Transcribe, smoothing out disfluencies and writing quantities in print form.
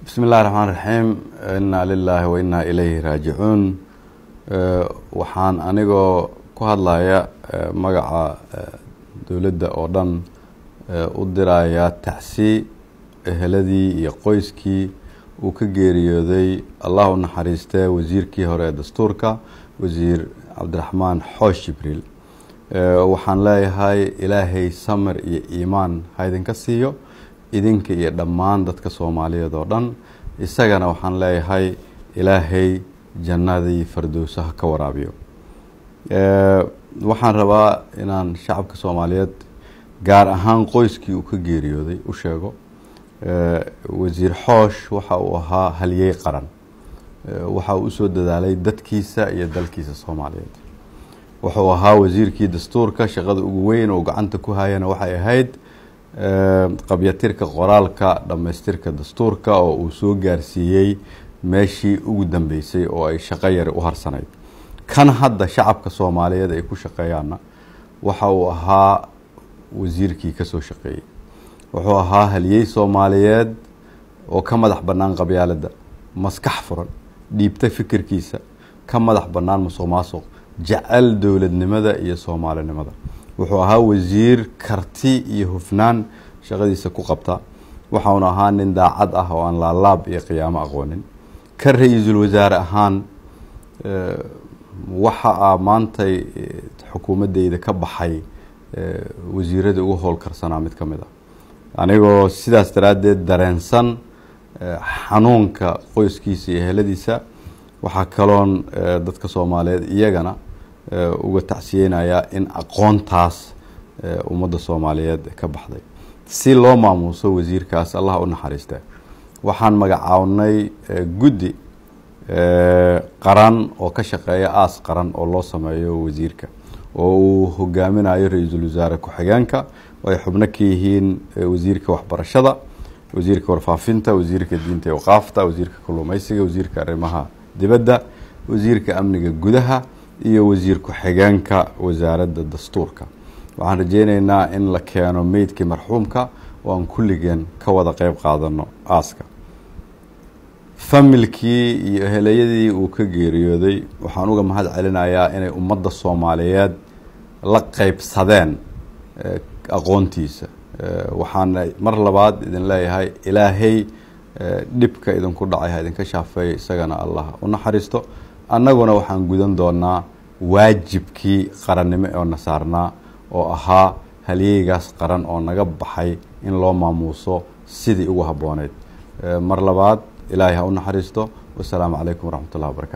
Bismi illahi raxmaan raxiim. Inaa lilaahi wa innaa ilayhi raajicuun. Waxaan anigoo ku hadlaya magaca dowladda oo dhan u dirayaa tacsi eheladii iyo qoyskii uu ka geeriyooday, Allah u naxariistee, wasiirkii hore ee dastuurka, Wasiir Cabdiraxmaan Xoosh Jibriil. Waxaan leeyahay Ilaahay samir iyo iimaan ha idinka siiyo idinka iyo dhammaan dadka Soomaaliyeed oo dhan. Isagana waxaan leeyahay Ilaahay jannadii fardowsa ha ka waraabiyo. Waxaan rabaa inaan shacabka Soomaaliyeed, gaar ahaan qoyskii uu ka geeriyooday, u sheego Wasiir Xoosh waxa uu ahaa halyey qaran. Waxa uu usoo dadaalay dadkiisa iyo dalkiisa Soomaaliyeed. Wuxuu ahaa wasiirkii dastuurka. Shaqada ugu weyn oo gacanta ku hayana waxay ahayd qabyatirka qoraalka dhammaystirka dastuurka, oo uu soo gaarsiiyey meeshii ugu dambeysay oo ay shaqo yari u harsanayd. Kan hadda shacabka Soomaaliyeed ay ku shaqeeyaanna waxa uu ahaa wasiirkii kasoo shaqeeyey. Wuxuu ahaa halyey Soomaaliyeed oo ka madax bannaan qabyaaladda, maskax furan, dhiibta fikirkiisa, ka madax bannaan musuq maasuq, jecel dowladnimada iyo soomaalinimada. Wuxuu ahaa wasiir karti iyo hufnaan shaqadiisa ku qabta. Waxauna ahaa nin daacad ah oo aan laalaab iyo qiyaamo aqoonin. Ka ra-iisul wasaare ahaan, waxa a maantay xukuumaddeyda ka baxay wasiiradii ugu howlkarsanaa mid ka mid ah. Anigoo sidaas daraaddeed dareensan xanuunka qoyskiisa iyo eheladiisa, waxaa kaloon dadka Soomaaliyeed iyagana uga tacsiyeynayaa in aqoontaas ummadda Soomaaliyeed ka baxday. Si loo maamuuso wasiirkaas, Allah u naxariiste, waxaan magacawnay guddi qaran oo ka shaqeeya aas qaran oo loo sameeyo wasiirka, oo uu hogaaminayo ra-iisul wasaare ku-xigeenka, oo ay xubno ka yihiin wasiirka waxbarashada, wasiirka warfaafinta, wasiirka diinta iyo awqaafta, wasiirka kalluumeysiga, wasiirka arrimaha dibadda, wasiirka amniga gudaha iyo wasiir ku-xigeenka wasaaradda dastuurka. Waxaan rajeyneynaa in la keeno meydkii marxuumka oo aan kulligeen ka wada qeyb qaadano aaska. Familkii iyo ehelayadii uu ka geeriyooday waxaan uga mahad celinayaa inay ummadda Soomaaliyeed la qeybsadeen aqoontiisa. Waxaana mar labaad idin leeyahay Ilaahay dhibka idinku dhacay ha idinka shaafeeyo, isagana Allah u naxariisto. Annaguna waxaan gudan doonaa waajibkii qarannimo oo na saarnaa, oo ahaa halyeygaas qaran oo naga baxay in loo maamuuso sidii ugu habbooneyd. Mar labaad Ilaahay ha u naxariisto. Wasalaamu calaykum waraxmat ullahi wabarakatu.